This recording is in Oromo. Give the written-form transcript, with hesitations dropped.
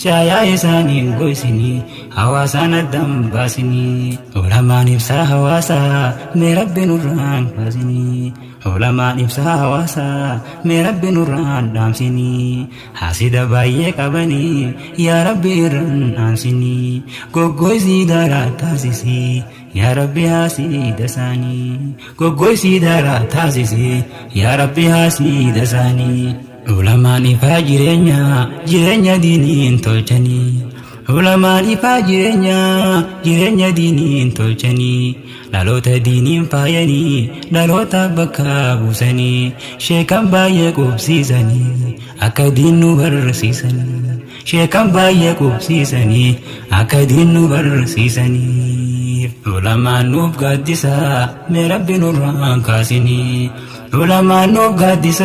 Caayaa isaaniin goysinii, hawaasaan addan baasinii. Ulamaan ibsaa hawaasaa, mee Rabbi nurraan kaasinii. Ulamaan ibsaa hawaasaa, mee Rabbi nurraan dhaamsinii. Haasida baay'ee qabanii, yaa Rabbi irraan dhaamsinii. Goggoysii daaraa taasisii, yaa Rabbi haasida isaanii. Goggoysii daaraa taasisii, yaa Rabbi haasida isaanii. Ulamaan ifaa jireenya, jireenya diiniin tolchanii. Ulamaan ifaa jireenya, jireenya diiniin tolchanii. Dhaloota diiniin faayanii, dhaloota bakka buusanii. Sheekan baay'ee qubsiisanii, akka diin nu barsiisanii. Sheekan baay'ee qubsiisanii, akka diin nu barsiisanii. Ulamaan nuuf gaaddisaa, mee Rabbi nurraan kaasinii. Ulamaan nuuf gaaddisa.